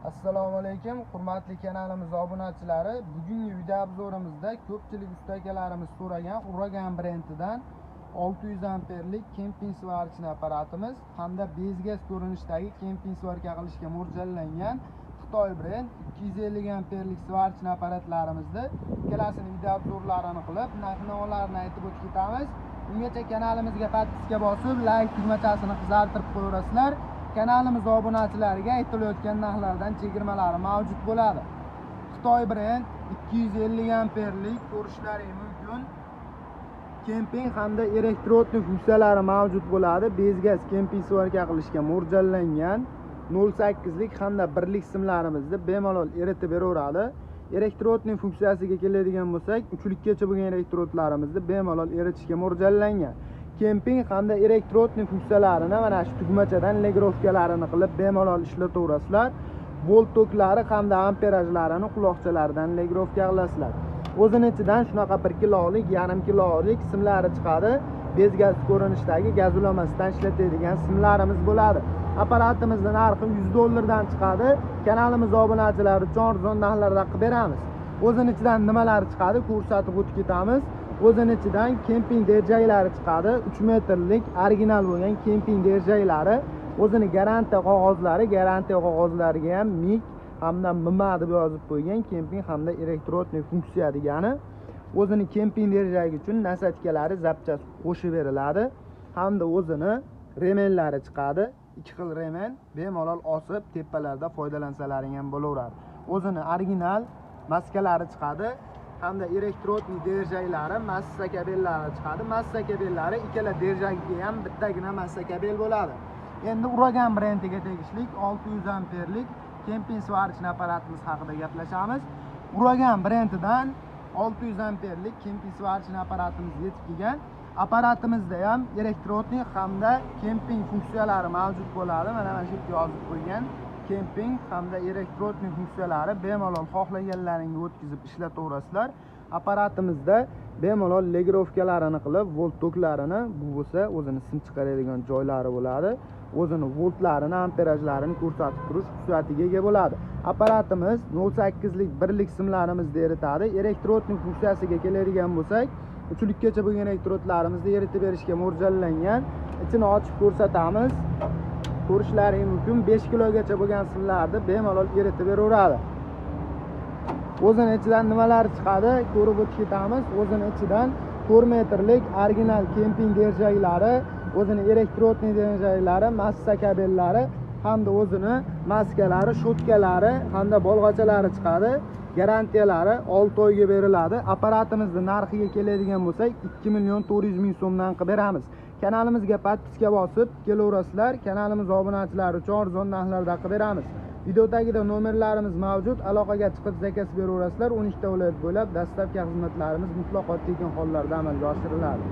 Assalomu alaykum, hurmatli kanalimiz obunachilari. Bugungi video obzorimizda ko'pchilik usta akalarimiz so'ragan Uragan brendidan 600 amperlik kemping svarочный apparatimiz hamda bezgaz ko'rinishdagi kemping svarka qilishga mo'ljallangan Xitoy brend 250 amperlik svarочный apparatlarimizni ikkalasini video obzorlarini qilib, narx-navolarni aytib o'tib ketamiz. Ungacha kanalimizga podpiska bosib, like tugmachasini qizartirib qo'yaverasizlar. Kanalimiz obunachilariga aytilayotgan narxlardan chegirmalari mavjud bo'ladi. Xitoy brend 250 amperlik ko'rishlari mumkin. Kemping hamda elektrodli funksiyalari mavjud bo'ladi. Bezgaz kemping svarka qilishga mo'ljallangan 0.8 lik hamda 1lik simlarimizni bemalol eritib beraveradi. Elektrodli funksiyasiga keladigan bo'lsak, 3likkacha bo'lgan elektrodlarimizni bemalol eritishga mo'ljallangan. Kemping hamda elektrodli funksiyalarini mana shu tugmachadan legirovkalarini qilib bemalol ishlataverasizlar. Volt toklari hamda amperajlarini quloqchalardan legirovka qilasizlar. O'zini ichidan shunaqa 1 kilolik, 1.5 kilolik simlari chiqadi. Bezgaz ko'rinishdagi gaz ulamasdan ishlatadigan simlarimiz bo'ladi. Apparatimizning narxi $100 dan chiqadi. Kanalimiz obunachilari uchun arzon narxlarda qilib beramiz. O'zini ichidan nimalar chiqadi ko'rsatib o'tib ketamiz. O'zini ichidan kemping derjaklari chiqadi. 3 metrlik original bo'lgan kemping derjaklari, o'zini garantiya qog'ozlari, garantiya qog'ozlariga ham MIG hamda MMA deb yozib qo'ygan kemping hamda elektrodniy funksiya degani. O'zini kemping derjagi uchun nasatkalari, zapchasi qo'shib beriladi hamda o'zini remenlari chiqadi. 2 xil remen bemalol osib tepalarda foydalansalaring ham bo'laveradi. O'zini original maskalari chiqadi hamda elektrodniy derjaklari, massa kabellari chiqadi. Massa kabellari ikkala derjagiga ham bittagina massa kabel bo'ladi. Endi Uragan brendiga tegishli 600 amperlik kemping svarочный apparatimiz haqida gaplashamiz. Uragan brendidan 600 amperlik kemping svarочный apparatimiz yetib kelgan. Apparatimizda ham elektrodniy hamda kemping funksiyalari mavjud bo'ladi. Mana shu yerga yozib qo'ygan kemping hamda elektrodniy funksiyalari bemalol xohlaganlaringga o'tkazib ishlataverasizlar. Apparatimizda bemalol legirovkalarini qilib, volt toklarini, bu bo'lsa o'zini sim chiqaradigan joylari bo'ladi. O'zini voltlarini, amperajlarini ko'rsatib turish xususiyatiga ega bo'ladi. Apparatimiz 0.8 lik 1lik simlarimizni eritadi. Elektrodniy funksiyasiga keladigan bo'lsak, 3likkacha bo'lgan elektrodlarimizni eritib berishga mo'ljallangan. Ichini ochib ko'rsatamiz. Ko'rishlaring mumkin, 5 kilogacha bo'lgan simlarni bemalol eritib beraveradi. O'zini ichidan nimalar chiqadi ko'rib o'tib ketamiz. O'zini ichidan 4 metrlik original kemping derjaklari, o'zini elektrodniy derjaklari, massa kabellari hamda o'zini maskalari, shotkalari hamda bolg'achalari chiqadi. Garantiyalari 6 oyga beriladi. Apparatimizning narxiga keladigan bo'lsak, 2 400 000 so'mdan qilib beramiz. Kanalimizga podpiska bosib kelaverasizlar. Kanalimiz obunachilari uchun arzon narxlarda qilib beramiz. Video tagida nomerlarimiz mavjud. Aloqaga chiqib zakaz beraverasizlar. 12 ta viloyat bo'ylab dastavka xizmatlarimiz mutlaqo tekin hollarda amalga oshiriladi.